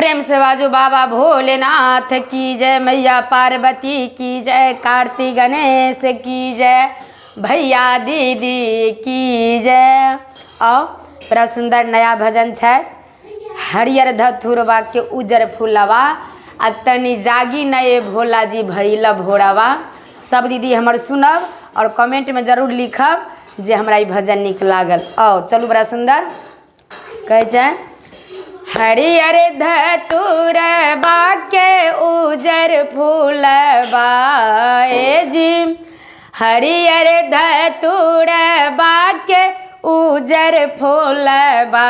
प्रेम से बाजू बाबा भोलेनाथ की जय, मैया पार्वती की जय, कार्तिक गणेश की जय, भैया दीदी की जय। और बड़ा सुंदर नया भजन छै, हरियर धथुरवा के उजर फूलवा, आ तनी जागी नए भोला जी भैल भोरवा। सब दीदी हमर सुनब और कमेंट में जरूर लिखब जे हमरा ई भजन नीक लागल। आओ चलू, बड़ा सुंदर कहै छै, हरियर धतुरबा के उजर फूलबा, ए जी हरियर धतुरबा के उजर फूलबा,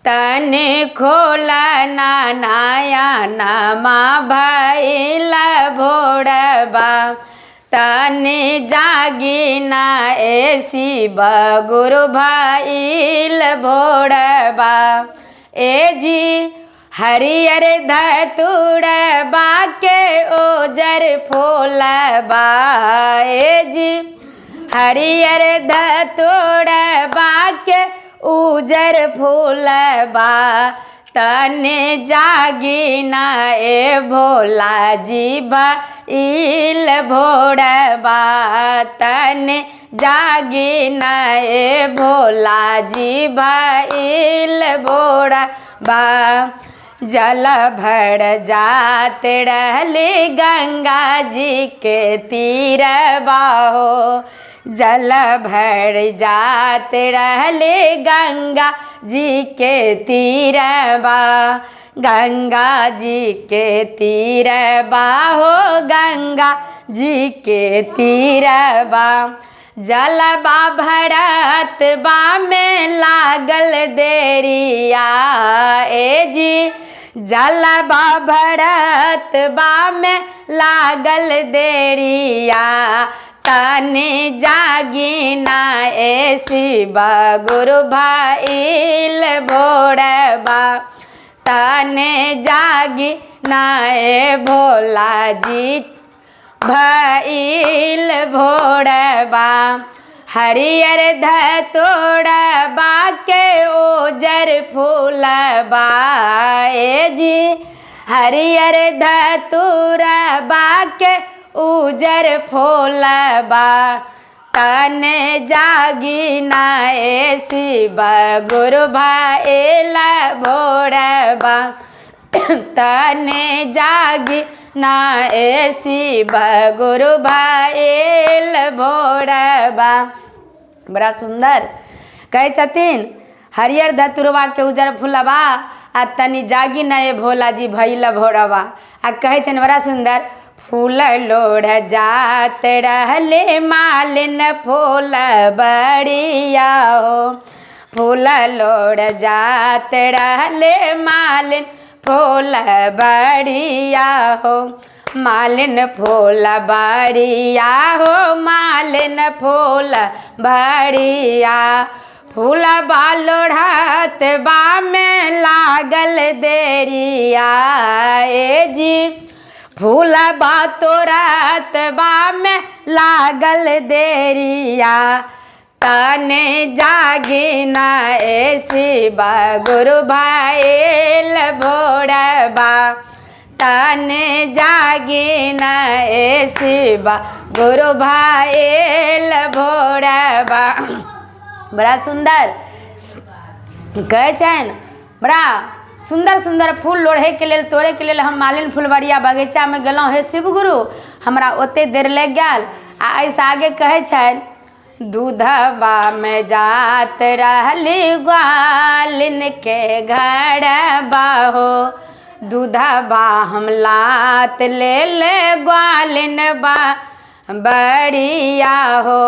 तने खोला नाया नमा भैल भोरबा, तने जागी ना ए शिव गुरु भैल भोरबा। ए जी हरियर धतुरबा के ओजर फूलबा, ए जी हरियर धतुरबा के उजर फूलबा, तने जागी ना ए भोला जी भइल भोरबा, तने जागी ना ए भोला जी भइल भोरबा। जल भर जात रहली गंगा जी के तीरबा हो, जल भर जात रहले गंगा जी के तीरबा, गंगा जी के तीरबा हो, गंगा जी के तीरबा। जलबा भरत बा में लागल देरिया, ए जी जलबा भरत बा में लागल देरिया, तने जागी ना ए शिव गुरु भइल भोरबा, तने जागी ना ए भोला जी भइल भोरबा। हरियर धतोड़बा के ओजर फूलबा, ए जी हरियर धतुरबा के उजर फूलबा, तने जागी ना ए शिव गुरु भइल भोरबा, तने जागी ना ए शिव गुरु भइल भोरबा। बड़ा सुंदर कहै छथिन, हरियर धतुरबा के उजर फुलबा, आ तनी जागी ना ए भोला जी भइल भोरबा। आ कहै छनि बड़ा सुंदर, फूल लोढ़ जात रहले मालिन फूल बड़िया हो, फूल लोढ़ जात रहले मालिन फूल बड़िया हो, मालिन फूल बड़िया हो, मालिन फूल बड़िया। फूलबा लोढ़त बा में लागल देरिया, ए जी फूलबा तोरत बा में लागल देरिया, तने जागी ना ए शिव गुरु भइल भोरबा, तने जागी ना ए शिव गुरु भइल भोरबा। बड़ा सुंदर कहै छनि, बड़ा सुंदर सुंदर फूल लोढ़ैके लेल तोड़ैके लेल हम मालिन फुलबरिया बगीचामे गेलहुँ हे शिवगुरु, हमरा ओते देर लागि गेल। आ एहिसँ आगे कहै छनि, दूधबा में जात रहली ग्वालिन के घरबा हो, दूधबा हम लात ले ले ग्वालिन बा बड़िया हो,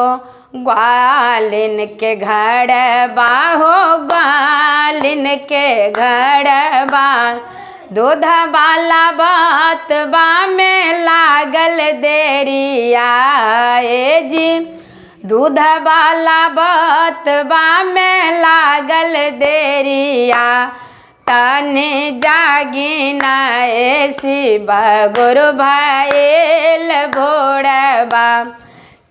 ग्वालिन के घरबा हो, ग्वालिन के घरबा। दूधवाला बात बा में लागल देरिया, ए जी दूधवाला बात बा में लागल देरिया, तने जागी ना ए शिव गुरु भइल भोरबा,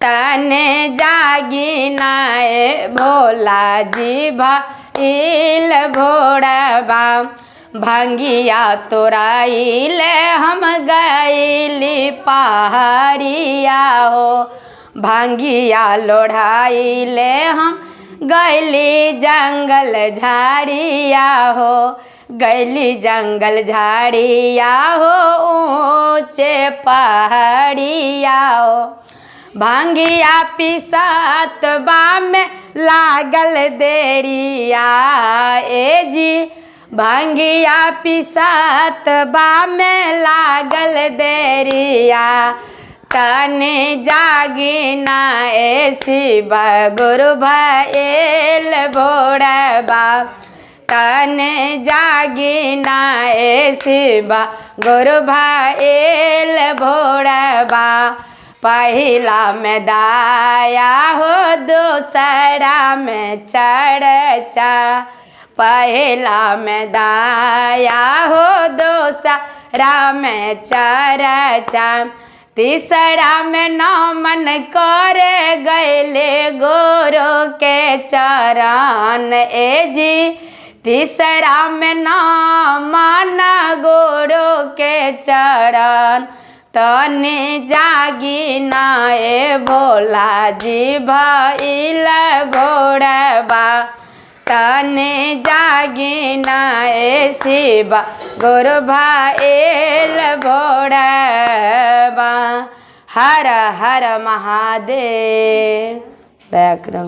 तने जागी ना ए भोला जी भइल भोरबा। भंगिया तोराइले हम गैली पहाड़िया हो। भंगिया लोढ़ाइले हम गैली जंगल झाड़िया हो, गैली जंगल झाड़िया हो, ऊंचे पहाड़िया हो। भांगिया पिसात बा में लागल देरिया ए जी, भांगिया पिसात बा में लागल देरिया। तने जागी ना ए शिव गुरु भैल भोरबा, तने जागी ना ए शिव गुरु भैल भोरबा। पहिला में दाया हो दूसरा में चर्चा, पहिला में दाया हो दूसरा में चर्चा। तीसरा में नमन करे गैले गुरु के चरण ए जी, तीसरा में नमन गुरु के चरण। तने जागी ना ए भोला जी भइल भोरबा, तने जागी ना ए शिव गुरु भइल भोरबा। हर हर महादेव। दया करो।